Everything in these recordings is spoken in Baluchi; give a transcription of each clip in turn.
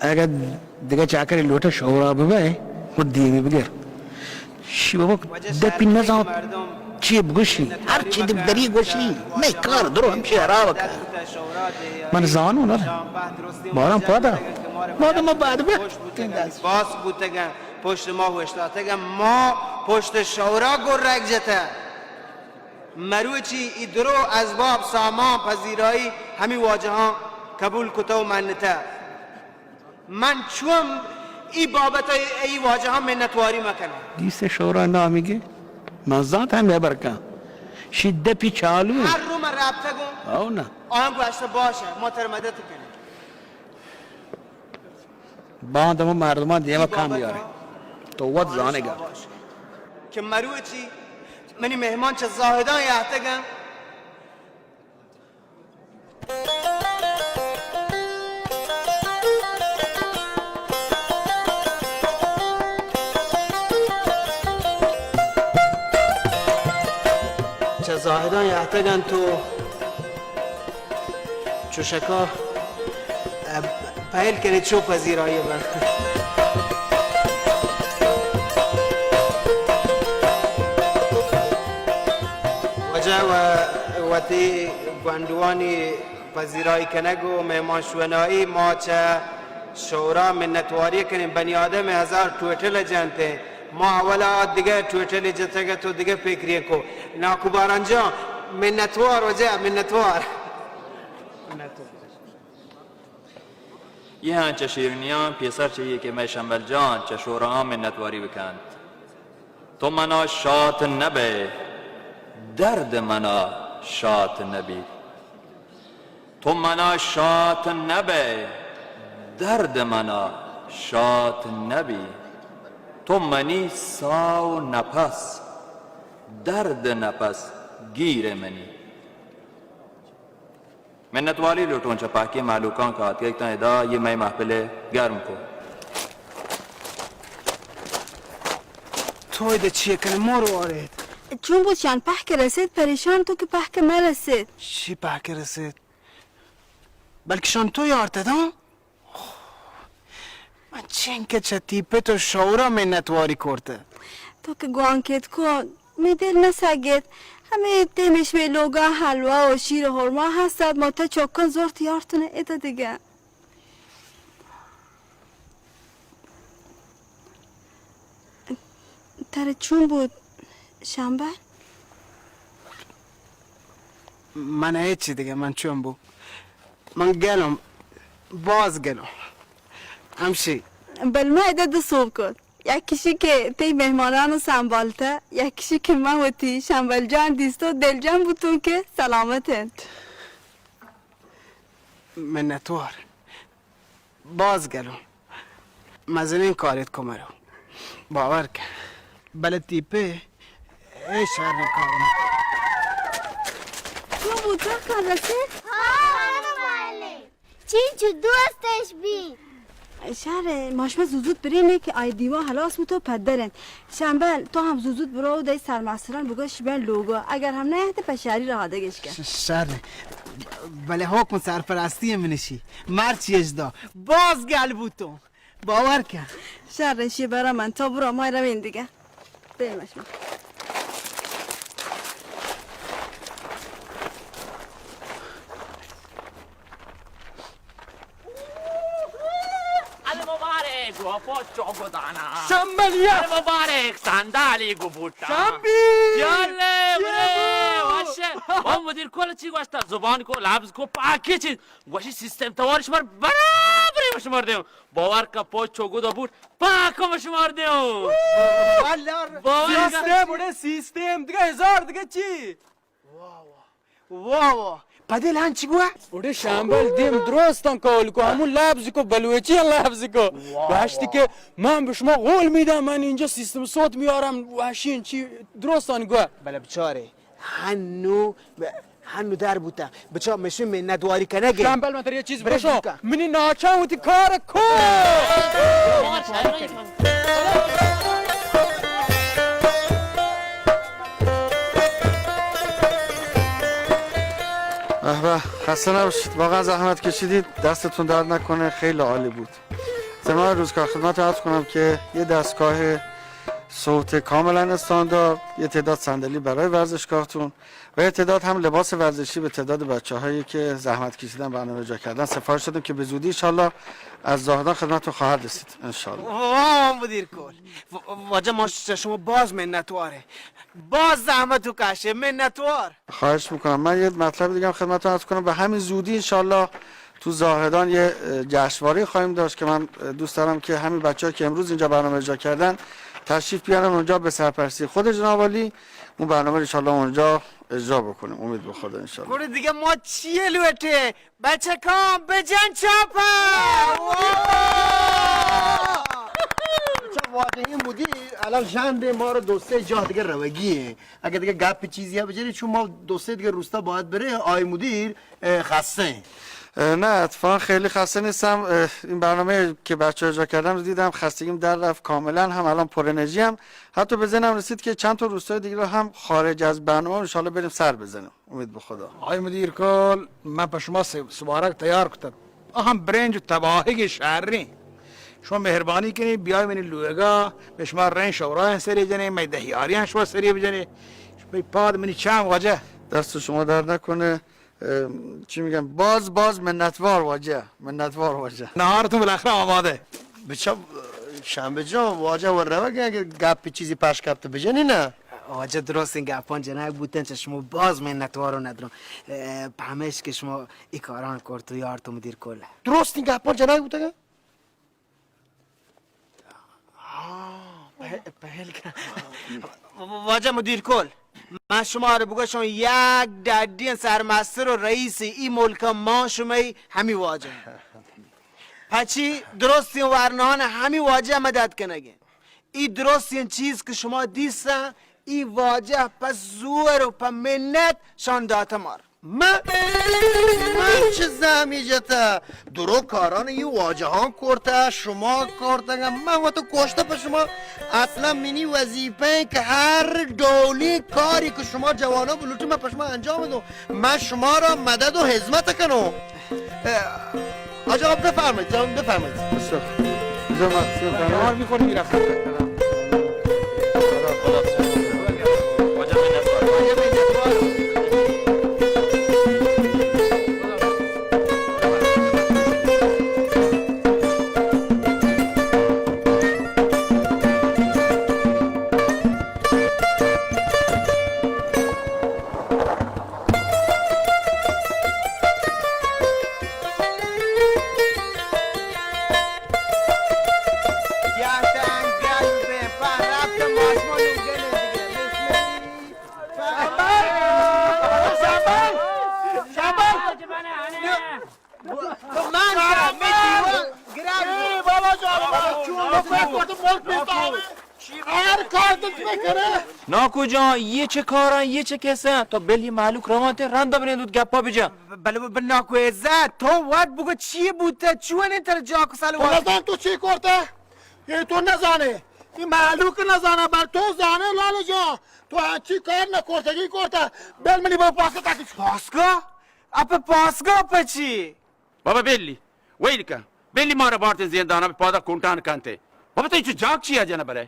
اگہ دگہ چاکرے لوٹہ شورا ببئے، خود دیمی بگر۔ شی بابا دپی نزانت چی بگوشی، ہر چی دل دری گوشی، مئے کار درو ہمشی ہراب کن۔ من زانو نہ باران پادا، بعد ما بعد بہ باس بوتگن، پشت ما اوشتاتگن، ما پشت شورا گرگ جتہ۔ مروچی ای درو اسباب سامان پذیرائی ہمی واجہاں قبول کتہ و منتہ۔ من چون ای بابت ء ای واجہاں منتواری مکناں۔ دیست شورا نامی گے، من زانت ہمے ہبر کن۔ شی دپی چالو۔ ہر رو من رابطہ گوں۔ او نا۔ آن گوشت باش، ما تر مدد کنیں۔ باند ہم مردمان دیما کم بیارے۔ تو وت زانگا۔ کہ مروچی منی مہمان چہ زاہدان یاتگن۔ چہ زاہدان یاتگ انت و چوشکا پہل کنیت چو پذیرائی بر۔ واجہ و وتی گونڈوانی پذیرائی کنگ و مہمان شونائی ما چہ شورا منتواری کنیں۔ بنی آدم ہزار ٹوٹل جنت، ما اولا دگہ ٹوٹل جتگ تو دگہ فکری کو۔ ناکو باران جان، منتوار واجہ، منتوار۔ یہ ہاں چہ شیرنیاں پیسر چہ یہ کہ مئے شمبل جان چہ شوراں منتواری بکنت۔ تو منا شات نبئے، درد منا شات نبی۔ تو منا شات نبئے، درد منا شات نبی۔ تو منی ساہ و نپس، درد نپس گیر منی۔ منتواری لوٹوں چہ پاکیں مہلوکاں کہ آتکگ تاں ادا یہ مئے محفل ء گرم کو۔ تو ادا چی کنے مور وارت؟ چون بود شان پہک رسید، پریشان تو کہ پہک مرسید۔ چی پہک رسید؟ بلکہ شان تو یارت داں؟ من چنکہ چہ تئی پت و شورا منتواری کرتہ۔ تو کہ گوانکیت کو، می دل نہ سگیت۔ ہمے تیمش می لوگا حلوا و شیر و ہرما ہستت، ما تئی چکاں زرت یارتن ادا دگہ۔ ترا چون بود شمبل؟ من ہچی دگہ، من چون بو؟ من گلم، باز گلم۔ ہمشی۔ بل ما ادا دو سوب کت۔ یکیشی کہ تئی مہمانان سنبالتہ، یکیشی کہ من وتی شمبل جان دیست و دلجم بوتوں کہ سلامت انت۔ منتوار۔ باز گلو۔ مزنیں کاریت کو مرو۔ باور کن۔ بلے تئی پت اے شریں کار۔ چون بوت؟ کار رسید؟ ہاں، ہاں، معلم۔ چینچو دوستش بی؟ شر، ما شما زوزوت برینیں کہ آئی دیوان ہلاس بوت و پدر انت۔ شمبل، تو ہم زوزوت برو و دئی سرمستران بگوش بیان لوگا۔ اگر ہم نیاینت، پہ شہری رہادگش کن۔ ش-، شر۔ بلے حکم سرپرستی منشی۔ مرچی اجدا۔ باز گل بوتوں۔ باور کن۔ شر، شی برا من، تو برو، ما روین دگہ۔ بریم شما۔ ال مبارک، گو پوچو گو دانا۔ شمبلیا۔ ال مبارک، صندلی گو بوٹا۔ شمبی۔ یالے، یالے۔ برے، وش۔ او مدیر کل چی گوشتا، زبان کو، لفظ کو، پاکی چیز۔ گوشی سیستم توار شمار برابری شمار دیو۔ باور کا پوچو گو دو بوٹ، پاکو شمار دیو۔ باور کا۔ سیستم، اڑے سیستم، دگہ ہزار دگہ چی؟ واہ، واہ۔ واہ، واہ۔ پدل ہنچ گوا؟ اڑے شمبل دیم درستان قول کو، ہمون لفظ کو، بلوچی لفظ کو۔ واہ، گوشتی واہ۔ کہ من به شما قول میدم، من اینجا سیستم صوت میارم، وحشی چی درستان گوا۔ بلے بچارے، ہنو، ہنو در بوتا۔ بچار مشی منتواری کنگے۔ شمبل من تر یه چیز بشو۔ منی ناچا وتی کار کو۔ به به، خسته نباشید، واقعا زحمت کشیدید، دستتون درد نکنه، خیلی عالی بود. من روزگار خدمت عرض کنم که یه دستگاه صوت کاملاً استاندارد، یه تعداد صندلی برای ورزشگاهتون و یه تعداد هم لباس ورزشی به تعداد بچه‌هایی که زحمت کشیدن، برنامه اجرا کردن سفارش دادیم که به زودی انشالله از زاهدان خدمتتون خواهد رسید انشالله. واہ مدیر کل، و-، واجہ ما ش-، شما باز منتواریں، باز زحمت و کشه، منتوار. خواهش می‌کنم. من یه مطلب دیگه هم خدمتتون عرض کنم، به همین زودی انشالله تو زاهدان یه، اه، جشنواره خواهیم داشت که من، اه، دوست دارم که همین بچه‌ها که امروز اینجا برنامه اجرا کردن تشریف بیارن اونجا، به سرپرستی خود جناب عالی اون برنامه رو انشالله اونجا اجرا بکنیم. امید به خدا انشالله. گڑا دیگه ما چیه لوٹے؟ بچکان بجن چاپا! چا واجہ مدیر الان ژند ما رو دو سه جا دیگه روگی ایں. اگه دیگه گپ چیزی هم بجنی، چون ما دو سه دیگه روستا باید بره، آی مدیر، اه، خسته ایں. اه، نه، اتفاقاً خیلی خسته نیستم. اه، این برنامه که بچه‌ها اجرا کردن رو دیدم، خستگیم در رفت کاملاً، هم الان پر انرژی هم. حتی به ذهنم رسید که چند تا روستای دیگه رو هم خارج از برنامه انشالله بریم سر بزنیم. امید به خدا. آی مدیر کل، من په شما سه-، سبارگ تیار کتگ. آ هم برنج و تباهگ شهریں. شما مهربانی کنی، بیای منی لوگا، به شما رنج شورای سری جنه، می دهیاری شما سری بجنه. شما پاد منی چم واجه. دست شما درد نکنه. اه، چی می‌گن؟ باز، باز منتوار واجه. منتوار واجه. نهارتون بالاخره آماده. بچا، شنبه جان، واجہ ور روگ ایں، اگه گپ چیزی پش کپت بجنی نه؟ واجہ درستیں گپان جنگ بوتن، چه شما باز منتوار و ندرم. اه، پمیش که شما ای کاران کرت و یارت و مدیر کل. درستیں گپان جنگ بوتگ؟ آه، پهل، پهل کن. واجہ مدیر کل، من شما رو بگوشم، یک ڈڈی سرمستر و رئیس ای ملک ما شمئی همی واجہ. پچی درستیں ورنان همی واجہ مدد کنگے. ای درستیں چیز که شما دیستن، ای واجہ په زور و په منت شان داته مار. من، من چه زحمی جتا؟ درو کاران ای واجهان کرتا، شما کرتگا، من وتو کشتا په شما. اصلاً منی وظیفه ایں که هر ڈولی کاری که شما جوانا بلوٹی، من په شما انجام دو. من شما را مدد و خدمت کنو. اه، آقا بفرمایید، جان، بفرمایید. بسیار. بسیار ممنون. نهار می‌خوریم، می‌رفتیم. ناکو جان، یہ چه کارن، یہ چه کسن؟ تو بل یہ مہلوک روان تے، رندا بنندوت گپا بجن. بلے بل ناکو عزت، تو وت بگو چی بوتا، چونیں تر جاک سال تو وت؟ نزان تو چی کرتا؟ یہ تو نزانے، یہ مہلوک نزانا، بل تو زانے لال جان، تو ہنچی کار نہ کرتگی کرتا. بل منی با پاسکا تاکی. پاسکا؟ اپا پاسکا پچی؟ بابا بلی، ویل کن. بلی مارا بارت زندان ء پادا کنٹان کنت. بابا تو چو جاک چیا جنہ برے؟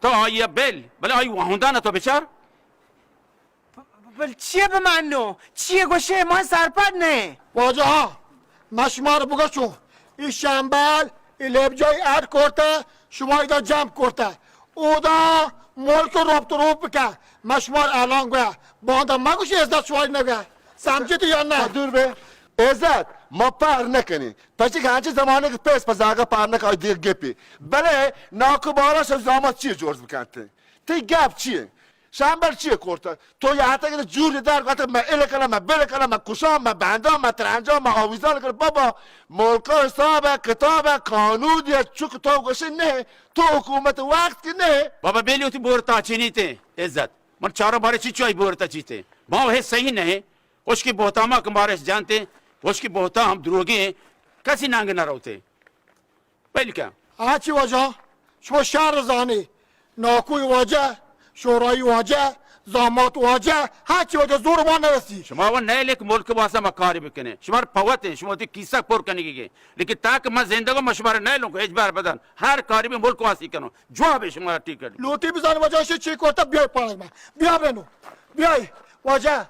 تو آئی ء بل، بلے آئی واہندان ء تو بچار. بل چیے بمانو؟ چیے گوشے؟ ما سرپد نہ. واجہ، ما شما رو بگشوں، ای شمبل، ای لیب جای اڈ کرتا، شما ایدا جمع کرتا. اودا ملک ربط روپ بکن. ما شما رو الان گویا، باندا مگوش عزت شواری نگویا. سمجھتی یا نه؟ دور به. عزت، ما پهر نکنی. پچی که هنچه زمانه که پیس په زاگا پهر نکا، آی دیگه گپی. بله، ناکو باراش زامات چیه جرز بکنته؟ تی گپ چیه؟ شمبل چیه کرته؟ تو یه حتی که جور در گفته، من ال کنم، من بل کنم، من کشام، من بندام، من ترنجام، من آویزان کنم. بابا، ملکا حساب، کتاب، قانون، یا چو که تو گوشی نه، تو حکومت وقت که نه. بابا، بیلی وتی بورتا چینیته، عزت. من چاروں بارے چی چوئی بورتا چیتے. ما وہ صحیح نہیں. اس کی بہتاما کہ مارش جانتے، اس کی بہتا ہم دروگے ہیں، کسی نانگ نہ روتے. پہل کیا؟ آچی واجہ، شما شہر زانے، ناکوی واجہ، شورائی واجہ، زامات واجہ، ہرچی واجہ زور ما نرسی۔ شما و نیلک ملک واسطہ ما کاری بکنیں۔ شما را پوتیں، شما وتی کیسہ پر کنگی گے۔ لیکن تاکہ ما زندگوں ما شما را نیلوں کو ہچ بار بدن۔ ہر کاری بھی ملک واسی کنوں۔ جواب شما را ٹکٹ۔ لوٹی بزان واجہ شی چی کرتا، بیای پانک ما۔ بیا بینو۔ بیای۔ واجہ۔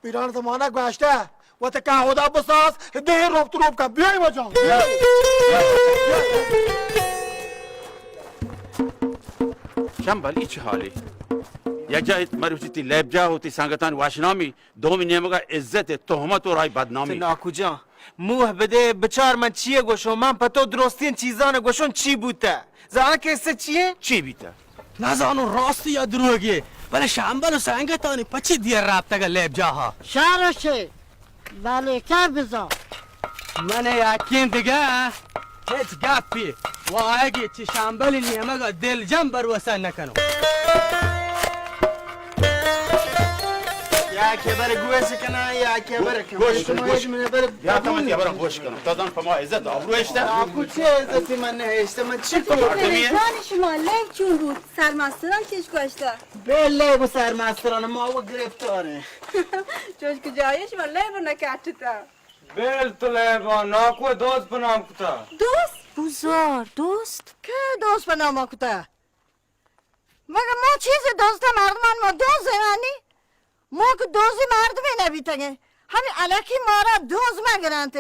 پیران زمانہ گوشتہ، وت کہودا بساز، دہ روپت روپ کا، بیای واجہ۔ شمبل، ای چه حالی؟ یک جاہ مروچی تی لیب جاہ و تی سنگتان واشنامی، دومی نیمگا عزت، تہمت و رای بدنامی۔ ناکو جان، موہ بدے، بچار من چیے گوشوں، من پہ تو درستین چیزان گوشوں چی بوتہ۔ زاناں کسہ چیے؟ چی بیتہ؟ نزانوں راستی یا دروگی، بلے شمبل و سنگتانی پچی دیر رپتگ لیب جاہا۔ شرشے، بلے کر بزان۔ من یقین دگہ ہچ گپی و آگی چی شمبل نیمگا دل جم بروسہ نکنوں۔ یا کہ بر گوش کناں، یا کہ بر گوش کن، گوش۔ بیا تا من تئی ہبراں گوش کنوں۔ تو زان پہ ما عزت آبرو ہشتہ؟ آکو چے عزتی من نہ ہشتہ، من چی کور؟ پریشان شما، لیب چون بود؟ سرمستران چیش گوشتہ؟ بے لیب و سرمستران ما و گرفتاریں۔ چوش کہ جاہی شما لیب نہ کٹتہ۔ بل تو لیبا، ناکو دوست پہ نام کتہ۔ دوست؟ بزار، دوست؟ کہ دوست پہ نام کتہ؟ مگہ ما چیزے دزتہ مردمان، ما دزے وانی؟ ما کہ دزی مردمے نبیتگیں۔ ہمے الکی مارا دز مگرنت۔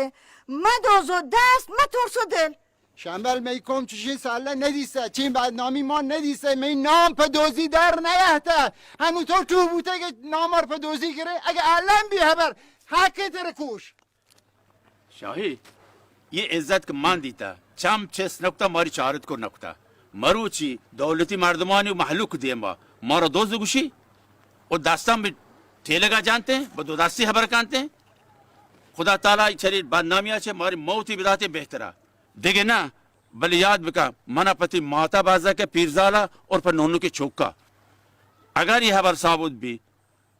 مدوز و دست، مترس و دل۔ شمبل، مئی قوم چشیں سالہ ندیستہ، چین بدنامی ما ندیستہ، مئی نام پہ دزی در نیہتہ۔ ہنو تو ٹوہ بوتگ کہ نام مار پہ دزی گرے، اگہ الم بی ہبر، حق تر کوش۔ شاہی، یہ عزت کہ من دیتا، چم چست نکتا، ماری چارت کر نکتا۔ مروچی دولتی مردمانی و مہلوک دیما مارا دوز گوشی و دستان بہ ٹیلگا جانتے، بہ دو دستی ہبر کانتے۔ خدا تعالی چری بدنامیا چہ ماری موتی بداتے بہترا۔ دگہ نہ، بلے یاد بکن، منا پتی ماتا بازا کہ پیرزالا اور پہ نونو کے چوکا۔ اگر یہ ہبر ثابت بی،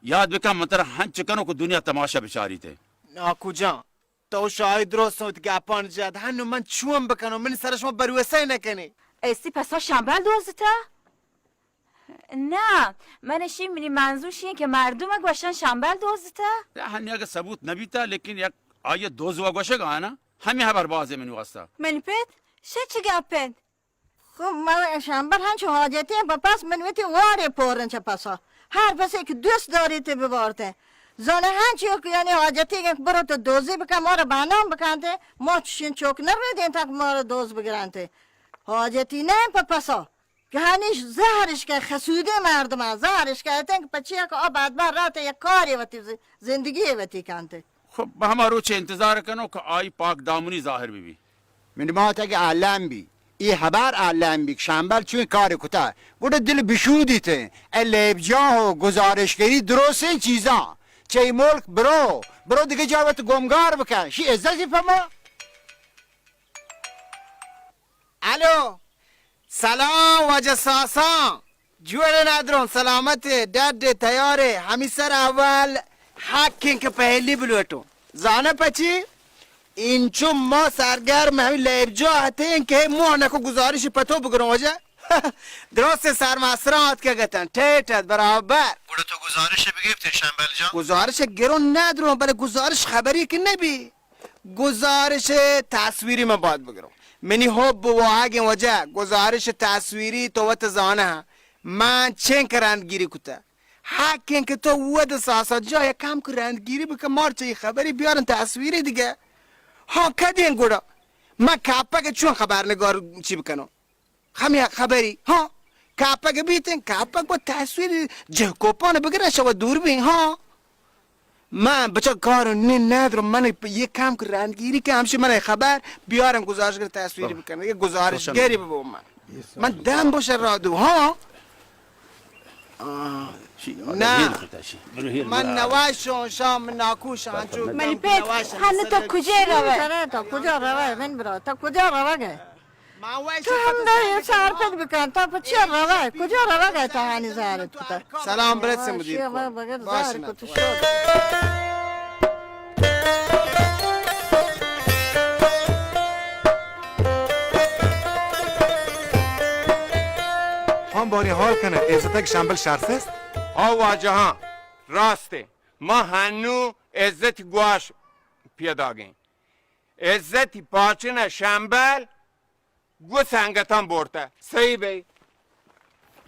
یاد بکن، من ترا ہنچ کنوں کہ دنیا تماشا بچاریتے۔ ناکو جان، تو شاہی درست وت گپان جت۔ ہنو من چون بکنوں؟ منی سر شما بروسہ نکنی۔ ایسی پسا شمبل دوزتہ؟ نہ، من اشی منی منظور شی کہ مردم گوشن شمبل دوزتہ۔ ہنی اگہ ثبوت نبیتہ، لیکن یک آئی دوز و گوشگ آنا، ہمی ہبر بازے منی واسطہ۔ منی پت، شہ چی گپ انت؟ خب، من شمبل ہنچو حاجتی ہیں، پہ پس من وتی وارے پورن چہ پسا۔ ہر پسے کہ دوست داریت ببارتیں۔ زانہ ہنچو کہ یعنی حاجتی ہیں، برو تو دوزی بکن، مارا بانام بکنتے، ما چشین چوک نرودیں تاکہ مارا دوز بگرنتے۔ حاجتی نہ پہ پسا۔ کہ ہنیش زہرش کہ خسودیں مردمان، زہرش کہ اتیں کہ پچیا کہ آ بدبخت رہتے یک کارے وتی ز-، زندگی وتی کنتے۔ خب، بہ ہما روچ انتظار کنوں کہ آئی پاک دامنی ظاہر بہ بی۔ منی مات اگہ الم بی، اے ہبر الم بی کہ شمبل چویں کارے کتا، گڑا دل بشودیت۔ اے لیب جاہ و گزارشگری درستیں چیزاں۔ چہ اے ملک برو، برو دگہ جاہ وت گمگار بکن۔ شی عزتی پہ ما۔ الو، سلام واجہ ساسان۔ جوڑ ئے ندرون، سلامت ئے، ڈڈ ئے، تیار ئے؟ ہمی سر اول حق انت کہ پہلی بلوٹوں۔ زانہ پچی؟ انچو ما سرگرم ہمیں لیب جا ہتیں کہ مو نکو گزارش پتو بگروں واجہ۔ درست سرمستران آتکگ اتن، ٹیٹ ات برابر۔ گڑا تو گزارش بگیپتے شمبل جان؟ گزارش گرون ندرون، بلے گزارش خبری کہ نبی۔ گزارش تصویری من باید بگروں۔ منی حب و واہگیں واجہ، گزارش تصویری تو وت زانہ، من چنکہ رندگیری کتہ۔ حق انت کہ تو وت ساسا جا یک کم کہ رندگیری بکن، مار چہ اے خبری بیارن تصویری دگہ۔ ہاں، کدیں گڑا؟ من کپگ چون خبرنگار چی بکنوں؟ ہمے خبری، ہاں۔ کپگ بیتیں، کپگ با تصویر جہ کوپان بگرن، شوا دور بیں، ہاں۔ من بچا کار نی ندر، من یہ کم کہ رندگیری کہ ہمشی من خبر بیارن گزارشگر تصویری بکنن، یہ گزارشگری ببو من۔ من دم بشه را دو، ہاں۔ آہ، نه۔ من نواشون شام ناکوشان چو منی پت، هنو تو کجا روی؟ تو کجا روی من برا؟ تو کجا روی؟ تو ہم دہ سرپد بکن، تو پہ چیا روئے؟ کجا روگ ءَ تو ہانی زہر ات کتہ؟ سلام برس مدیر کن۔ بگڑ زہر کت شد۔ ہم باری حال کنه، عزتک شمبل شرس است؟ آ واجہاں، راست ایں، ما ہنو عزت گواش پیداگیں۔ عزت پاچن شمبل گوں سنگتاں برتہ۔ صحیح بئی۔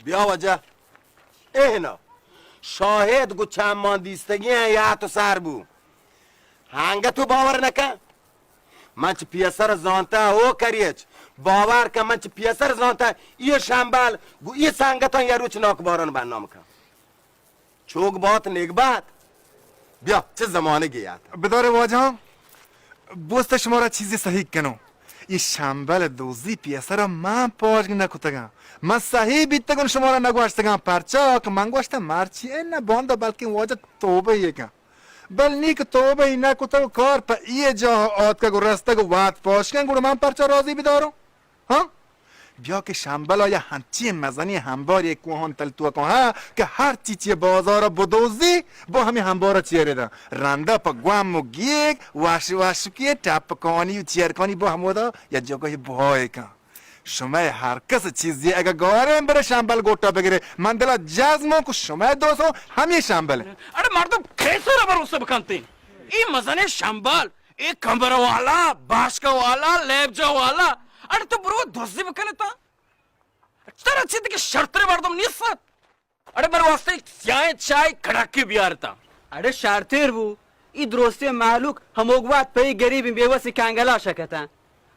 بیا واجہ۔ اے ہنا۔ شاہد گوں چمان دیستگیں یات و سر بو۔ ہنگہ تو باور نکن۔ من چہ پیسر زانتہ او کریچ۔ باور کن من چہ پیسر زانتہ۔ اے شمبل گوں اے سنگتاں یا روچ ناکباران بنام کن۔ چوک بات نیک بات۔ بیا، چہ زمانگے آتہ۔ بدار واجہاں، بوست شمارا چیزے صحیح کنوں۔ اے شمبل دوزی پیسرا من پاش نہ کتگاں۔ من صحیح بیتگوں شمارا نہ گوشتگاں، پرچا کہ من گوشتہ مرچی اے نہ باندا بلکیں واجہ توبہ یے کن۔ بل نی کہ توبہ ای نہ کتگ و کار پہ اے جاہ آتکگ و رستگ و وت پاش کن، گڑا من پرچا راضی بداروں؟ ہاں؟ بیا کہ شمبل آیا ہنچیں مزنیں ہمبارے کوہان تل توکاں ہا کہ ہر چی چی بازار بدوزی، با ہمیں ہمبارا چیرے دا۔ رندا پہ گوام و گیگ، وش وشکی، ٹپکانی و چیرکانی با ہمودا یا جگہ بہائے کن۔ شمئے ہر کس چیزی اگہ گاریں برے شمبل گوٹا بگرے۔ من دلا جزموں کہ شمئے دوستوں ہمیں شمبل۔ اڑے مردم کیسے را بھروسہ بکنتے؟ ای مزنیں شمبل۔ اے کمبر والا، باشکہ والا، لیبجا والا، اڑے تو برو دزی بکنے تا۔ ترا چہ دگہ شرتر مردم نیست۔ اڑے بر واسطے سیاہیں چائے کڑکی بیارتا۔ اڑے شرتر بو۔ ای درستی مہلوک ہموگ وات پہ ای گریبیں بے وسی کنگلا شکتن۔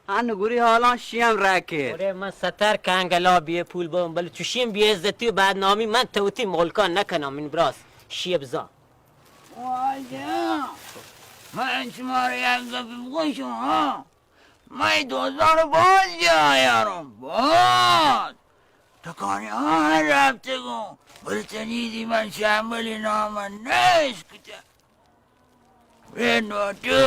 ہن گوری حالاں شیم رکے۔ اڑے من ستر کنگلا بے پول بم، بلے چوشیم بے عزتی و بدنامی من تو وتی ملکان نکنم، من براس شیب زا۔ واجہ، من شمارا یک گپے بگوشاں، ہاں؟ من دوزان باز جاہ یاروں، باز۔ ٹکانی آہن رپتگوں، بلے چنیزی من شمبلی نام نیشکتہ۔ اے نوٹو،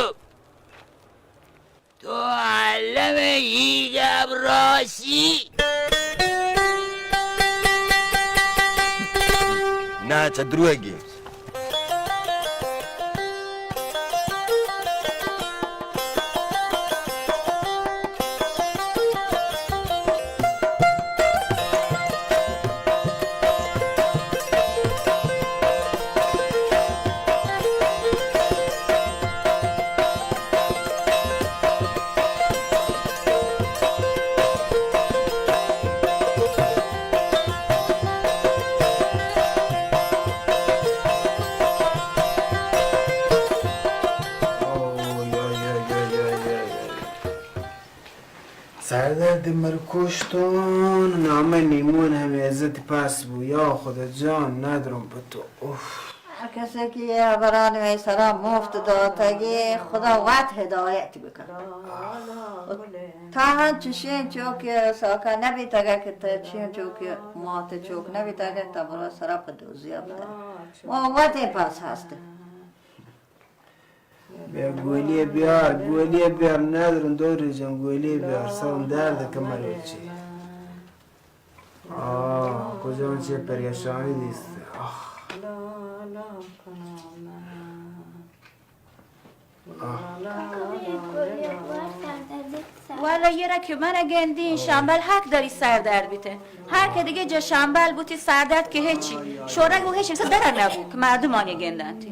تو عالم ای گپ راستی؟ نہ، چہ دروگی۔ سردرد مر کشتون، نام نیمون ہمے عزت پس بو، یا خدا جان ندرم پہ تو۔ اوف۔ ہر کسے کہ یہ حبران میں سرا مفت داتگی، خدا وت ہدایت بکن۔ تا ہن چشین چوک ساکا نبیتگا کہ تا چشین چوک مات چوک نبیتگا تا برا سرا پہ دوزیا بتن۔ ما وت پس ہست۔ بیا گولی بیار، گولی بیار، ندرم دو روچ ایں گولی بیار، سرم درد کمر وچی۔ آہ، کجام چے پریشانی دیست۔ آہ۔ آہ۔ والا یہ را کہ من گندی شمبل حق داری سر درد بیته۔ ہر کہ دگہ جا شمبل بوتی سردرد کہ ہچی، شورگ و ہچ کس در نبو کہ مردمانی گندنتی۔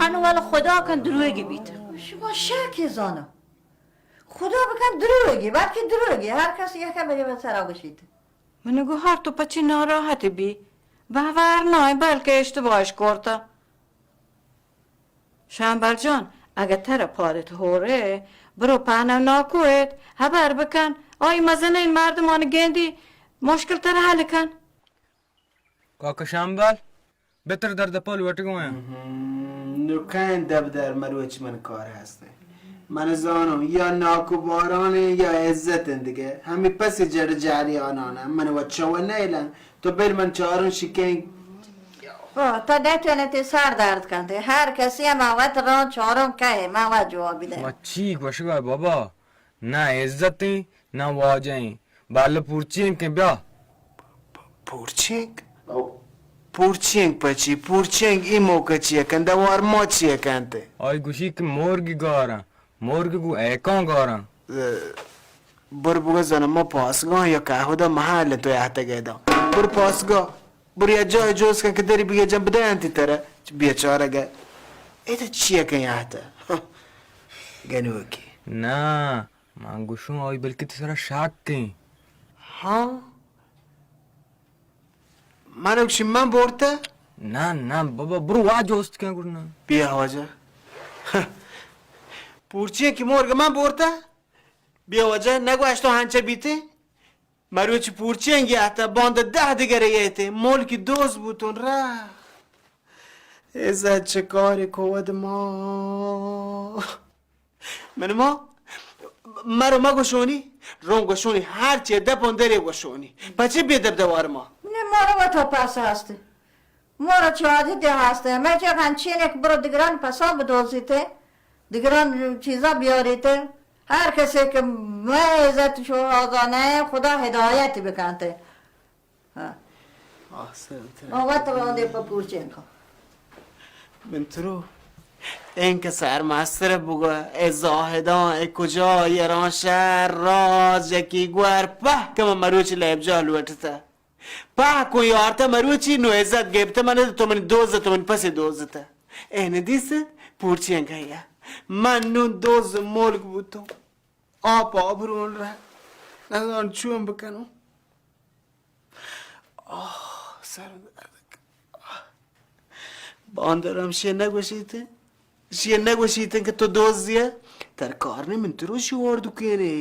انو والا خدا کن دروگی بیت۔ شما شک زانا۔ خدا بکن دروگی، بلکہ دروگی، ہر کس یک بری بہ سرا گوشیت۔ من گو ہر تو پچی ناراحت بی؟ باور نای بلکہ اشتباہش کرتا۔ شمبل جان، اگہ ترا پادت ہورے، برو پہنو ناکو ایت، ہبر بکن، آئی مزنین مردمان گندی، مشکل ترا حل کن۔ کاکا شمبل، بتر درد پا لوٹگو ایں۔ ہم، نو کئے دب در مروچ من کار ہست۔ من زانم یا ناکو باران یا عزت ایں دگہ۔ ہمے پس جڑ جریانان ایں۔ من و چو نیلن۔ تو بل من چاروں شکیں۔ ہاں، تو نتونے تی سر درد کنتے۔ ہر کسی ہم وت ران چاروں کہے، من وت جواب دے۔ ما چی گوشگا بابا؟ نہ عزت ایں، نہ واجہ ایں۔ بل پورچینک ایں بیا۔ پورچینک؟ او۔ پورچینک پچی؟ پورچینک ای موقع چی کنت؟ دوار ما چی کنت؟ آئی گوشی کہ مرگ گاراں، مرگ گو ایکاں گاراں۔ اه، بر بگو زنم ما پاسگاں یا کہودا محل تو یہتگ ایدا۔ بر پاسگاہ۔ برو یا جاہ جوز کن کہ دری بگے جن بدینتی ترا۔ چہ بیچارگ ء۔ اے تو چیا کن یاتا؟ گنوکی۔ نا، من گوشوں آئی بلکہ تو سرا شک کن۔ ہاں؟ من گوشی من بورتا؟ نا، نا، بابا، برو وا جوست کن گڑنا۔ بیا واجہ۔ پورچی کہ مرگ من بورتا؟ بیا واجہ، نگوشتو ہنچہ بیتے؟ مروچی پورچینگی ات، باندا دہ دگرے ایتے، ملکی دوز بوتون رفت۔ عزت چہ کاری کو ود ما؟ من ما؟ مرو مگوشونی، رون گوشونی، ہر چی دپون دری گوشونی۔ پچے بے دب دوار ما؟ نہ، مارا وتا پس ہستی۔ مارا چہ عادتے ہست، ہمے چہ انچین یک برو دگران پسا بدوزیتے، دگران چیزا بیاریتے۔ ہر کسے کہ مئے عزت شو آگا نہ، خدا ہدایت بکنتے۔ ہاں۔ آسان تر۔ آ وت وادے پہ پورچین کا۔ من ترو اینکہ سرمستر بگو، اے زاہدان، اے کجا، ایران شہر، راج، یکی گور، پہ کہ من مروچی لیب جا لوٹتا۔ پہ کو یارتہ مروچی نو عزت گپتہ من، تو منی دوزتہ، تو منی پسے دوزتہ۔ اے ندیست پورچین گیا۔ من نون دوز ملک بوتوں۔ آپ آبرون رہ۔ نزان چون بکنوں۔ آہ، سر درد۔ آہ۔ باندر ہم شے نگوشیت۔ شی نگوشیتن کہ تو دوزی ئے؟ تر کار نی، من تروشی وردو کینے۔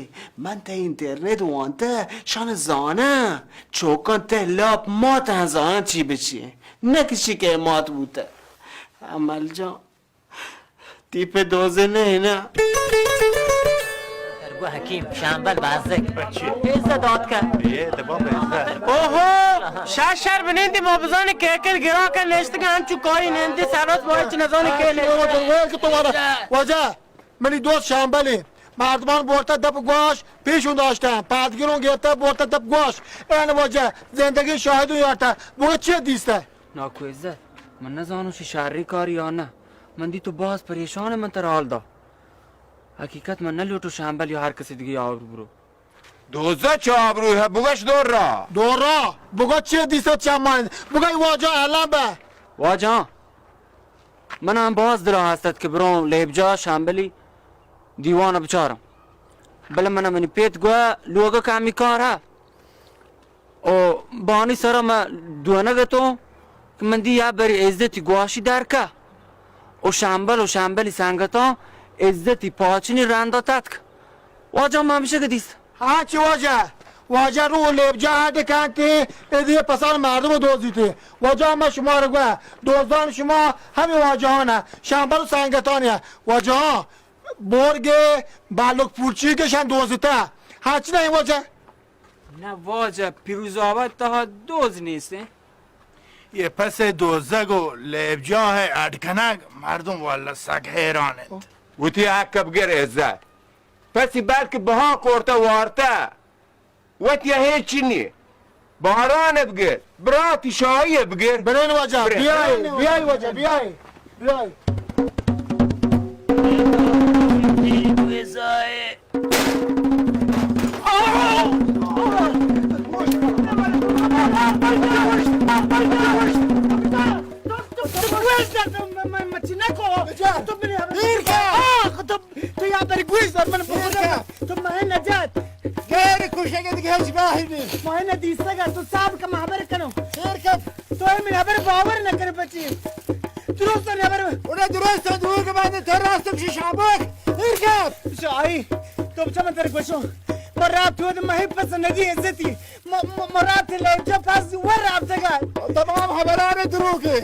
من تہ انٹرنیٹ وانتہ، شان زاناں۔ چوکاں تہ لاپ مات ہن زاناں چی بچی۔ نہ کشی کہ مات بوتہ۔ امل جان، تی پہ دوزے نہ نا۔ تر گو حکیم، شامبل بازک۔ اچھی۔ عزت دات کن۔ اے دبا بہ عزت۔ اوہو، شاہ شر بنندی ما بزانی کہ کل گران کن نشتگا ہنچو کاری نندی سرس باید چی نزانی کہ نشتگا۔ واجہ، منی دوست شامبلیں، مردمان بورتہ دپ گواش پیشون داشتہ، پادگروں گرتہ بورتہ دپ گواش۔ این واجہ، زندگی شاہدوں یارتہ، بگو چی دیستہ؟ ناکو عزت، من نزانوں شی شری کاری یا نہ۔ من دی تو باز پریشان ئے، من ترا حال دا۔ حقیقت من نہ لوٹوں شامبل یا ہر کسی دگہ آبرو برو۔ دوزہ چہ آبرو ہے، بگش دور را۔ دور را؟ بگو چی دیسا چہ من؟ بگو ای واجہ الان بہ۔ واجہ، من ہم باز دلا ہستت کہ بروں لیبجا شامبلی دیوان بچارم۔ بلے من منی پیت گوا لوگا کامی کار ہے۔ او بانی سرا ما دوانگ اتوں کہ من دی یا بری عزتی گواشی درکا۔ او شامبل او شامبلی سنگتاں عزتی پاچنی رندا تتک۔ واجہ ما ہمیشہ کہ دیست۔ ہاں چی واجہ؟ واجہ رو لیبجا ہڈ کانتے، ادی پسان مردم دوزیتے۔ واجہ ما شما رو گوا، دوزان شما ہمی واجہانا، شامبل و سنگتانی۔ واجہ بورگے بالک پورچی کہ شان دوزتہ۔ ہچ نہیں واجہ۔ نہ واجہ، پیروز آباد تہا دوز نیست۔ یہ پس دوزگ و لیبجاہ اڈ کنگ مردم واللہ سک حیران انت۔ وتی حق بگر عزت۔ پسی بلکہ بہا کورتہ وارتہ۔ وتی ہیچ نیہ۔ باران بگر، براتی شاہی بگر۔ برین واجہ، برین۔ بیائی، بیائی واجہ، بیائی، بیائی۔ تو یا بری گوش دار من بگوش۔ تو ماہ نجات۔ غیر کشگ دیگه هیچ راهی نیست. ماہ ندیستگ، تو صاحب که ما خبر کنو. خیر کپ. تو من خبر باور نکنه بچی. درست خبر. اونا درست دور که بعد تو راست کشی شابک. خیر کپ. شاهی، تو بچا من تر گوشو. مرا تو ماهی پس ندی عزتی. م-، م-، مراد تی لیبجا پس ور رابطگا. تمام خبران دروگه.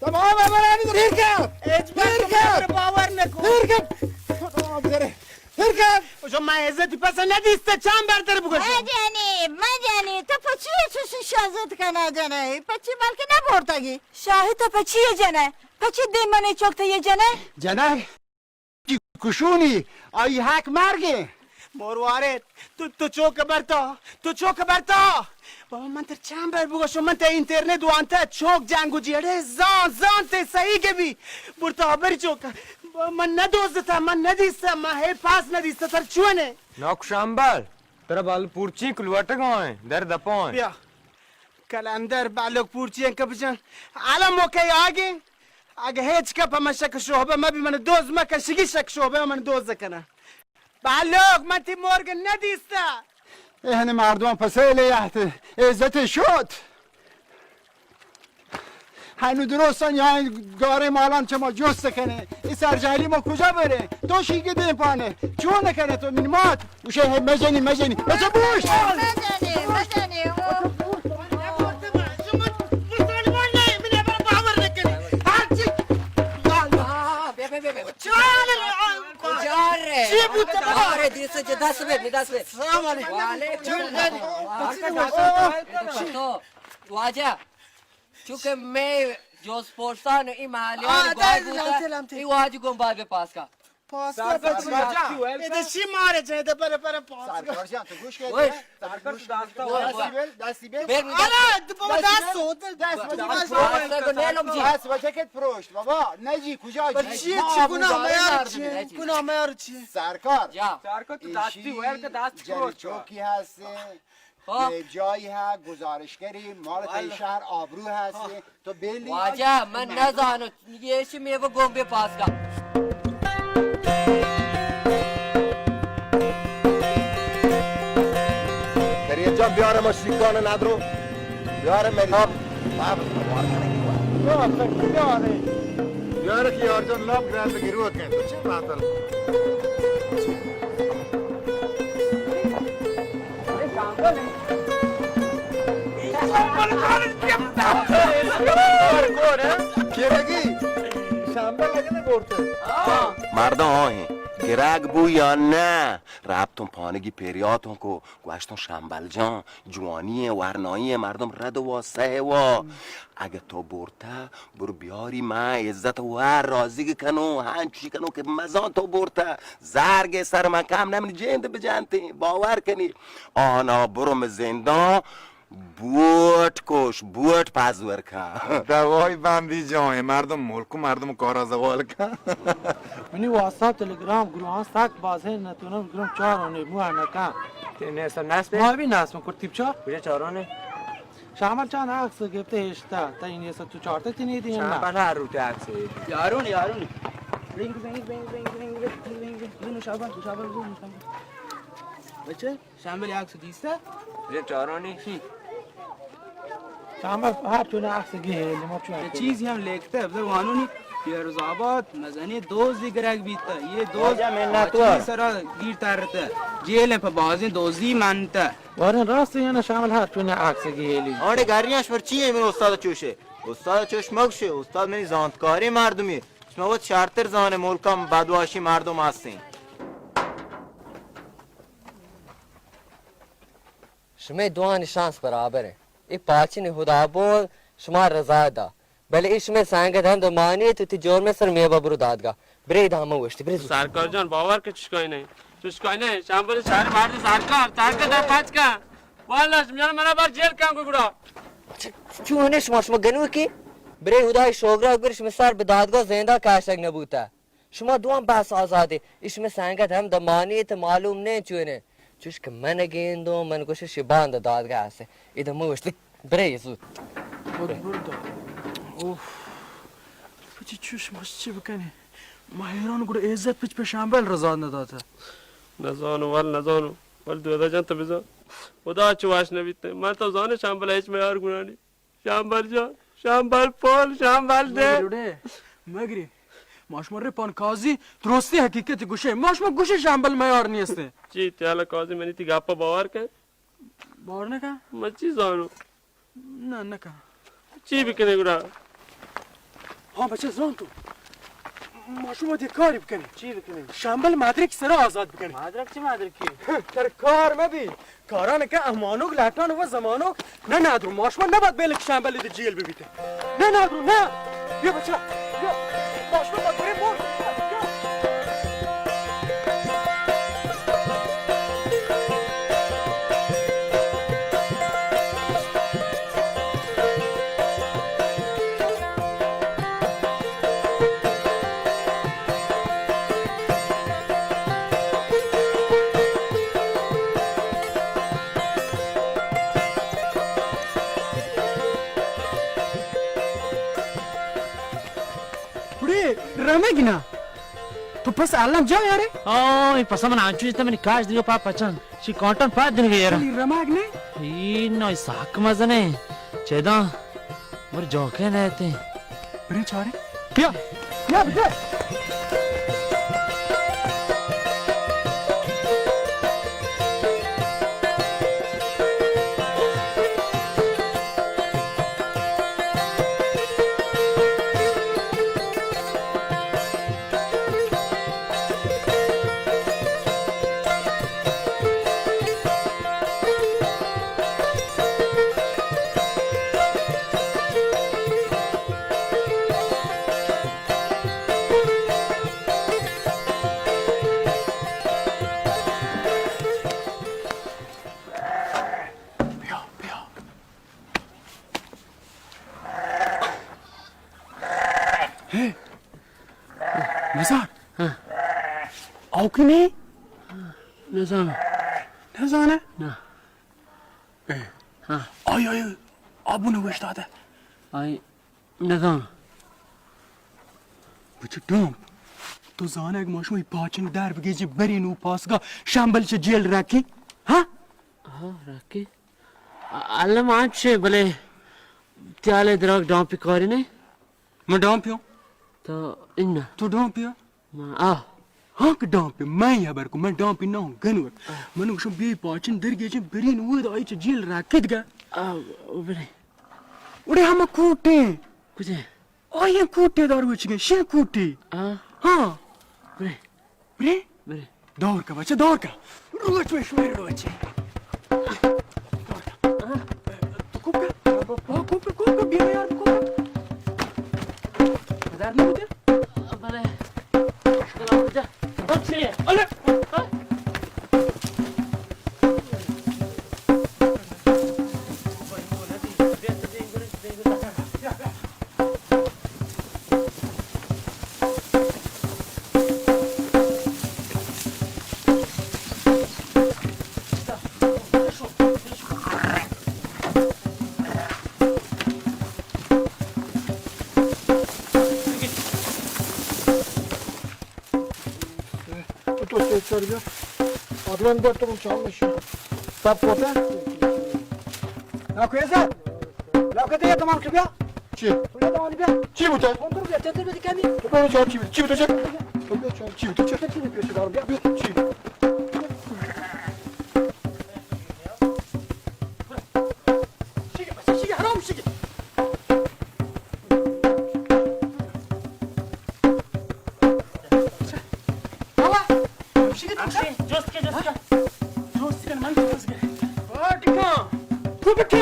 تمام خبران دروگه. هیچ وقت خبر باور نکن. هیر کن. تمام دره. هیر کن. شما عزتی پس ندیسته، چند بر در بگوشم. مجنی، مجنی، تو پچی چوشی شازت کنا جنه؟ پچی بلکه نبردگی. شاهی تو پچی جنه؟ پچی دیمنه چوک تو یه جنه؟ جنه؟ کشونی، آئی حق مرگیں. مروارید، تو، تو چوک برتا، تو چوک برتا. بابا من تر چند بر بگوشم، من تر اینترنت وانتا چوک جنگ و جیڑے زان، زان تے صحیح کے بی. برتا بری چوک. بابا من ندوزتا، من ندیستا، من ہے پاس ندیستا، تر چونے. ناکو شمبل، ترا بال پورچی کلوٹگا ہیں، در دپائیں. بیا. کلندر بالوک پورچی انکہ بجن. الان موقع آگے. اگہ ہیچ کپ من شک شعبہ مبی، من دوز مکن، شگی شک شعبہ من دوز کنن. بالوک، من تی مرگ ندیستا. اے ہنی مردمان پسیلے یہت عزت شد. ہنو درستان یا گارے مالان چما جست کنے. ای سرجاہلی ما کجا برے؟ تو شیگی دیم پانے. چون کنے تو من مات؟ گوشے ہے مجنی، مجنی. بچہ بوش! مجنی، مجنی، او. مسلمان نہیں، میرے پر باور نہ کرے. ہر چیز. یا اللہ. آ، بیا، بیا، بیا، بیا. چار. کجا رے؟ چی بوتا؟ آ، رے، دیر سے جدا سے بے، جدا سے بے. السلام علیکم. وعلیکم السلام. تو، واجہ، چونکہ میں جوز پورسان ای محلیان آ، گوار دے، بوتا، لامتے، لامتے. ای واجہ گون بابے پاس کا. پاس کا سرکار پچی. سرکار جان. اے دے شی مارے جے دے پر، پر پاس کا. سرکار جان، تو گوش کے اوئے. دے. سرکار تو داستا ہوا. دستی بیل، دستی بیل. بیل، آلا، تو بابا دست سو، دست دست بجے دست پروشت. دست بجے کت پروشت، بابا. نجی، کجا جی؟ چی، چی گناہ میار چی؟ گناہ میار چی؟ سرکار. جا. سرکار تو دستی ویل که دست جن پروشت. چوکی هستی. خب. یه جایی ها گزارشگری، مال تای شهر آبرو هستی. تو بیلی. واجہ، من نزانو، یہ ایشی میوہ گون بے پاس کا. کریم جان، بیار ما شیکان ندرو. بیار مری. بیار که یار جان، لام گرند گیرو کن. تو چه باطل؟ مردم آہیں گرگ بو یا نہ؟ رپتوں پانگی پریاتوں کو، گوشتوں شمبل جان، جوانی ء ورنائی ء مردم رد وا سہ وا. اگہ تو برتہ، برو بیاری، من عزت ء وار رازیگ کنوں، ہنچوشی کنوں کہ مزان تو برتہ. زرگ ء سر من کم نہ، منی جند بجنتیں، باور کنی. آنا برو مئے زندان، بوٹ کوش، بوٹ پزور کن. دوائی بندی جان، مردم ملک و مردم کارا زوال کن. منی واتساپ، تلگرام گروہاں سک باز ہیں، نتونم گروہ چاروں نے، مو نہ کن. تی نیست، نیست؟ ما بھی نیست، من کرتی بچار. کجا چاروں نے؟ شامل چاند عکس گرفته اشتا، تا این یه تو چارتا تینی دی نه؟ شامل هر رو تی عکس. یارون، یارون. رنگ، رنگ، رنگ. بینو شابا، شابا، بینو شابا. بچه؟ شامل عکس دیسته؟ یه چارانی؟ شی. شامل هر تو نه عکس گه، ما چون یه چیزی هم لکته، بذار وانونی. پیروز آباد، مزنی دوزی گرگ بیته. یه دوز واجہ منت وار. سرا گیر ترته. جیل په بازی دوزی منته. وارن راست یعنی شامل هر تو نه عکس گهلی. آنه گریانش پر چیه من استاد چوشه؟ استاد چوش مگشه، استاد منی زانتکاری مردمی. شما وت شرتر زانه ملکم بدواشی مردم هستین. شمئے دوانی شانس برابر انت. اے پاچن ہدابون شما رضا دا. بلے اے شمئے سنگت ہم دمانی تو تی جرم سر میبا برو دادگاہ. برے ادا ہمہ وشتی، برے زود. سرکار جان، باور کہ چشکائی نہیں. چشکائی نہیں، شامبل شہر مرد سرکار، سرکار در پچ کن. واللہ، شمیان منا بار جیل کن کو گڑا. چ-، چونے شما، شما گنوکی؟ برے ہدای شوگرا گر شمئے سر بہ دادگاہ زندہ کاشگ نبوتا. شما دوان بس آزادے. اے شمئے سنگت ہم دمانی ات، معلوم نہ چونے. چوش کہ من گندوں، من گوشش باند دادگاہ است. ادا مو وشتی برے زود. خود بردا. اوف. پچی چوش مس چی بکنی؟ ما حیران گڑا عزت پچ پہ شامبل رضا نداتا. نزانو ول نزانو. ول دودا جان تو بزان. خدا چو واش نبیت. من تو زانے شامبل ہیچ میار گنانی. شامبل جان، شامبل پول، شامبل دے. مگری، مگری. ما شما رپان قاضی درستی حقیقت گوشه. ما شما گوشه شامبل میار نیسته. چی، تیالا قاضی منی تی گپا باور کن؟ باور نکن؟ من چی زانو؟ نه، نکن. چی بکنه گڑا؟ ہاں بچہ زان تو. ما شما دی کاری بکنی. چی بکنی؟ شامبل مدرک سرا آزاد بکنی. مدرک چی مدرکی؟ تر کار مبی. کاران که امانوک لٹان و زمانوک نه ندرو. ما شما نباید بیلک شامبل دی جیل ببیته. نه ندرو، نه. بیا بچه، بیا. ما شما باید بریم مرد. بیا. اے، رمگ نا۔ تو پس الم جا یارے؟ او، اے پس من انچو جتا منی کاش دیگا پا پچن۔ چی کانٹن پا دنگا یارا۔ علی رمگ نے؟ ای نو، ای ساک مزنے۔ چیداں؟ مر جوکے نہ تے۔ برے چارے۔ بیا۔ بیا، بیا۔ بیا، بیا۔ ہے، نزان۔ ہاں۔ آوکی نہیں؟ نزان۔ نزان ہے؟ نہ۔ اے۔ ہاں۔ آئی، آئی، آبو نوشتہ دے۔ آئی، نزان۔ بچہ ڈامپ۔ تو زانے اگہ ما شما پاچن در بگیجیں برین و پاسگا شمبل چہ جیل رکھی؟ ہاں؟ ہاں، رکھی۔ الم آنچے بلے تیالے دراگ ڈامپی کاری نے؟ من ڈامپی ہوں۔ تو انہ۔ تو ڈامپی ہو؟ من آ۔ ہاں کہ ڈامپی، من ہبر کو، من ڈامپی نہ ہوں، گنور۔ من گوشم بی پاچن در گیجن برین ود آئی چہ جیل راکت گا۔ آ، برے۔ اڑے ہم کوٹے۔ کجے؟ آئی کوٹے دار وچ گئے، شے کوٹے۔ آ۔ ہاں۔ برے۔ برے؟ برے۔ دور کا بچہ، دور کا۔ روچ میں شمیر روچ۔ دور کا۔ تو کوپ کا۔ ہاں، کوپ کا، کوپ کا، بیا یار، کوپ کا۔ دار نہیں ہوتے؟ بلے۔ چلو، جا۔ اچھے۔ الے۔ تو تو سیچار بیا۔ آدمان بر تو چام نشی۔ سب کوتا؟ ناکویزه؟ لاکه ده یه دمان که بیا. چی؟ تو یه دمان بیا. چی بوته؟ اون تو بیا، تو بیا کمی. تو بیا چی بوته؟ چی بوته چه؟ تو بیا چی بوته چه؟ چی بوته چه؟ بیا. چی؟ شیگه، بس شیگه، حرام شیگه. بابا، شیگه تو چه؟ جست که، جست که. جست که، من جست که. آه، دیگه. تو بکن.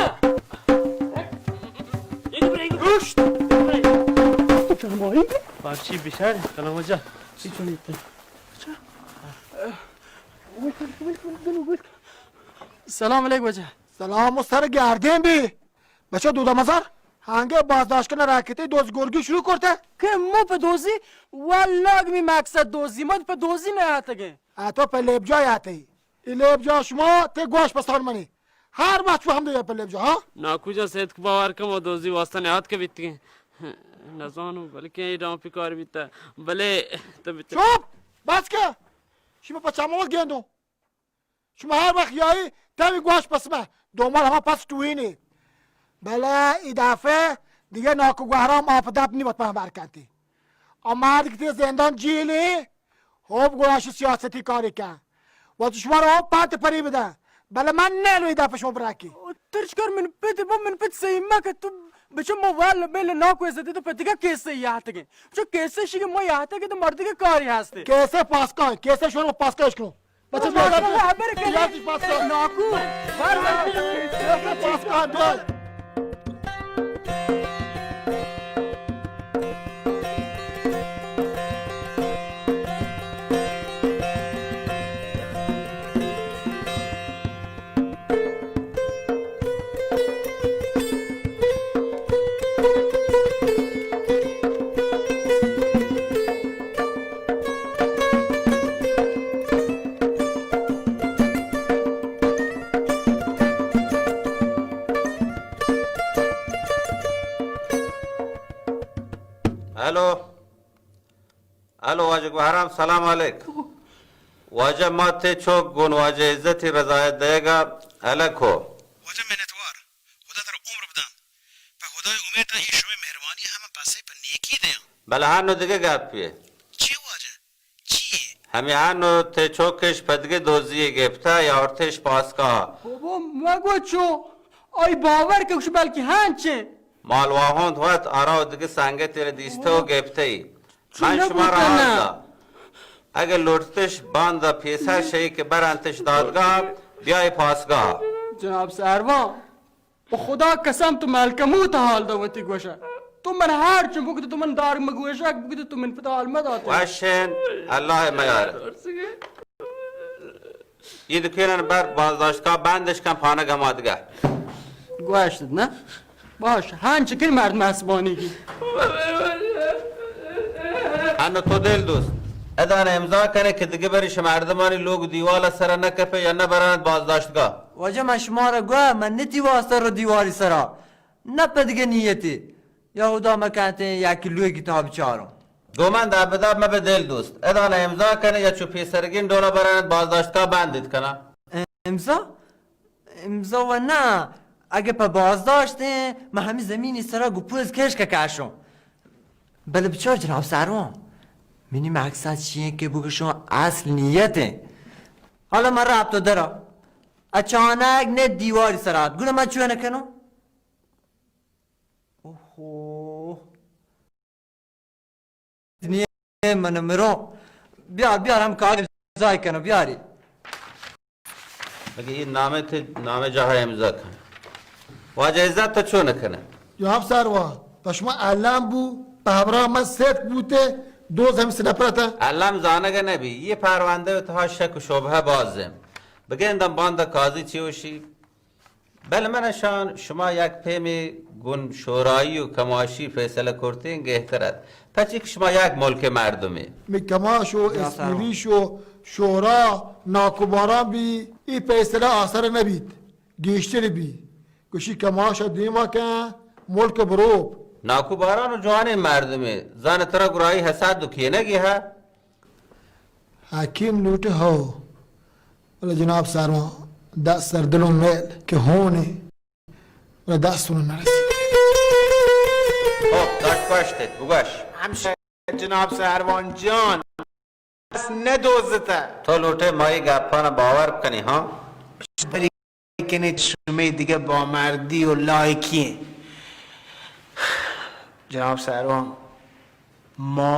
ایگو برو، ایگو. رشد. بارچی بشار، کلام جا. چی چونی؟ سلام علیک بچه. سلام و سر گردین بی. بچه دودمزار، هنگه بازداشت کنه راکتی دوز گرگی شروع کرده؟ که مو په دوزی، والله اگه می مقصد دوزی، ما په دوزی نه آتگه. اتو په لیبجا آتی. ای لیبجا شما تی گوش پسان منی. هر وقت شما هم دیگه په لیبجا، ها؟ ناکو جان، سید کو باور کن، ما دوزی واسطه نه آتکه بیتگه. نزانو، بلکه ای ڈامپی کار بیتا. بله، تو بیتا. چپ! بس که! شما په چماوت گندو. شما هر وقت یایی، تمی گوش پس من. دومال همه پس ٹوینی. بله، ای دفعه دیگه ناکو گوهرام آپ دپ نیمت په هم برکنتی. آ مرد که تی زندان جیلی، خوب گوش سیاستی کاری کن. و تو شما رو هم پت پری بدن. بله من نیلو ای دفعه شما برکی. ترچکار من پت، با من پت صحیح مکه تو بچو ما وال بیل ناکو عزتی تو پتگا کیسه یاتگه. بچو کیسه شیگه ما یاتگه تو مردگه کاری هستی. کیسه پاسکان، کیسه شما پاسکاش کن. بچه، بیا، بیا، بیا. بیا، بیا، پاس کن. ناکو، بر، بر. بیا، بیا، پاس کن، بیا. ہیلو۔ ہلو واجہ گوہرام، سلام علیک۔ واجہ، ما تئی چک گوں واجہ عزتی رضایت دئیگا الگ ہو۔ واجہ منتوار، خدا ترا عمر بدنت۔ پہ خدای امیت آں، اے شمئے مہربانی ہم پسے پہ نیکی دیاں۔ بلے ہنو دگہ گپے۔ چی واجہ؟ چی؟ ہمے ہنو تئی چکش پہ دگہ دزی گپتہ یا آورتش پاسگاہ۔ بابا مگو چو، آئی باور کہ گوش بلکہ ہنچیں۔ مال واہند وت آرا و دگہ سنگتے را دیستہ و گپتہ ای۔ چون من شما را نبوتہ حال نا؟ دا۔ اگہ لوٹتش باندا پیسر شئی کہ برنتش دادگاہ، بیای پاسگاہ۔ جناب سروان، پہ خدا قسم تو ملکموت حال دا وتی گوشہ۔ تو من ہر چون بگدے تو من دار مگوشک بگدے تو من پدا حال مدات۔ وشن، اللہ میار۔ یہ دکینن بر بازداشتگاہ بندش کن پانگ ہما دگہ۔ گوشت نہ؟ باش، ہنچ کن مرد محسبانی کی۔ انو تو دل دوست، ادان امضا کنے کہ دگہ بری شما مردمانی لوگ دیوال سر نہ کپے یا نہ برانت بازداشتگاہ۔ واجہ من شما را گوہ، من نتی واسطہ رو دیواری سرا۔ نہ پہ دگہ نیتے۔ یا ہدا مکنتیں یکی لوگی تہا بچاروں۔ گوں من دب دب مبہ دل دوست۔ ادان امضا کنے یا چو پیسرگین ڈولا برانت بازداشتگاہ بندیت کنا۔ امضا؟ امضا و نہ، اگہ پہ بازداشتیں، من ہمے زمینی سرا گوں پوز کشک کشوں۔ بلے بچار جناب سروان، منی مقصد چی انت کہ بگوشوں اصل نیتیں۔ حالا من رپت و درا۔ اچانک نت دیواری سرا ات۔ گڑا من چون کنوں؟ اوہو۔ دنیا من مروں۔ بیار، بیار، ہم کاغذ امضا کنو، بیاری۔ اگہ یہ نامے تھے، نامے جاہا امضا کن۔ واجہ عزت تو چون کنے؟ جناب سروان، پہ شما الم بو، پہ ہبرا من صدق بوتے، دوز ہم سے نفرت ہے۔ الم زانگ نبی، یہ پروندہ تہا شک و شبہہ باز ہیں۔ بگندم باندا قاضی چی وشی؟ بلے من اشان شما یک پیمے گون شورایی و کماشی فیصلہ کرتیں گہتر ات، پرچی کہ شما یک ملک مردمے۔ می کماش و اسپیریش و شورا ناکوباران بی، ای فیصلہ آسر نبیت، گیشتر بی۔ گوشی کماش دیما کن ملک بروپ۔ ناکوباران و جوانیں مردمے، زان ترا گرائی حسد و کینگی ہے۔ حکیم لوٹے ہو، بلے جناب سروان دست سر دل و میل کہ ہونے، بلے دست انو نرسی۔ خب، دٹ پشت ات، بگوش۔ ہمشہ جناب سروان جان، دست ندوزتہ۔ تو لوٹے ما ای گپانا باور کنی، ہاں؟ بلے کنے شمے دگہ بامردی و لائکی انت۔ جناب سروان، ما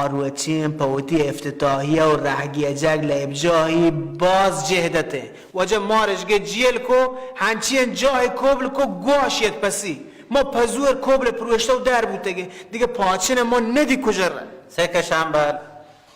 آروچی ایں پہ وتی افتتاحیہ و رہگیجگ لیبجاہی باز جہد اتیں۔ واجہ مارشگے جیل کو، ہنچین جاہے کوبل کو گواش یک پسی۔ ما پزور کوبل پروشتہ و در بوتگیں۔ دگہ پاچن ما ندی کجر۔ سیکہ شمبل،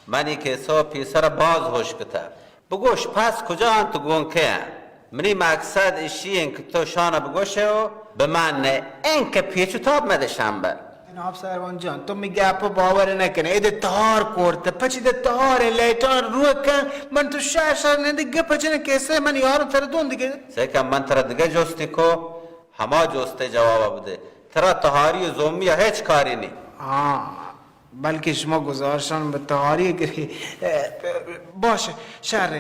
منی کسہ پیسر باز ہوش کتہ۔ بگوش، پس کجا انت، گون کئے انت؟ منی مقصد اشی انت کہ تو شان بگوش و بمن، انکہ پیچ و تاب مدے شمبل۔ جناب سروان جان، تو می گپ باور نہ کنے۔ اے دے تہار کرت، پچی دے تہار لیٹان روح کن، من تو شہر شہر نندے گپ جن کیسے من یار تر دون دگہ۔ سیکہ من ترا دگہ جستی کو، ہما جستے جواب بدے۔ ترا تہاری و زومی ہچ کاری نی۔ ہاں۔ بلکیں شما گزارشان بہ تہاری گری۔ باش، شر۔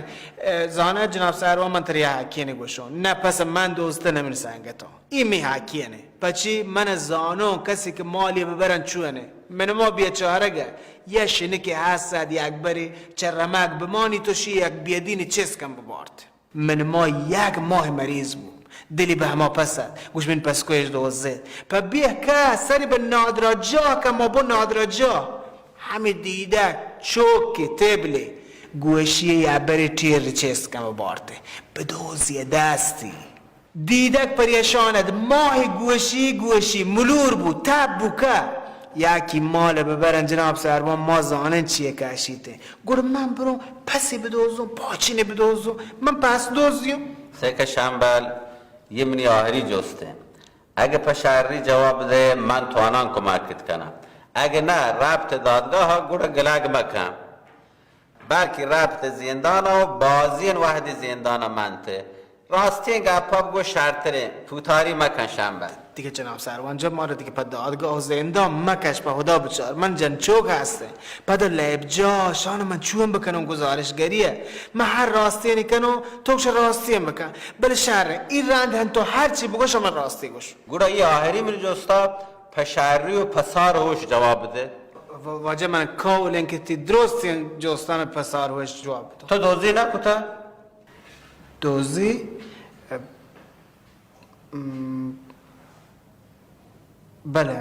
زانہ جناب سروان، من ترا یک حقینے گوشوں۔ نہ پس من دوست نہ من سنگتوں۔ ای می حقینے۔ پچی من زانوں کسی کہ مالی ببرن چونے۔ من ما بیچارگہ۔ یا شنکے ہست یک بری چہ رمگ بمانی تو شی یک بیدینی چست کن ببارت۔ من ما یک ماہ مریض بو، دلی بہ ہما پس ات، گوش من پسکویش دوزت۔ پہ بیہ کہ سری بہ نادراجاہ کہ ما بو نادراجاہ۔ ہمی دیدک چوک کہ تیبلی گوشی یا بری ٹیر چست کن و بارتے۔ بدوزی دستی۔ دیدک پریشان ات، ماہ گوشی گوشی ملور بو، تب بو کہ یکی مال ببرن جناب سروان ما زانن چیے کشیتے۔ گڑا من بروں پسے بدوزوں، پاچینے بدوزوں، من پس دوزیوں۔ سیکہ شمبل، یہ منی آخری جست انت۔ اگہ پہ شری جواب دے، من توانان کمکت کنم۔ اگہ نہ، ربط دادگاہ، گڑا گلگ مکن۔ بلکہ ربط زندان و بازین وحدی زندان منت۔ راستیں گپا بگو شرتریں، پوتاری مکن شمبل. دیگه جناب سروان جان، ما را دیگه پہ دادگاہ و زندان مکش، پہ خدا بچار. من جن چوک هستیں. پدا لیب جا شان من چون بکنم گزارشگریه. من هر راستی نکنم، تو گوش راستی هم بکن. بله شر، این رند هم تو هر چی بگوش من راستی گوش. گڑا ای آخری من جستا پہ شری و پسار ہوش جواب بده. و-، واجہ من کاولیں کہ تی درستیں جستان پسار ہوش جواب بدو. تو دوزی نہ کتا؟ دوزی؟ ام، بلے.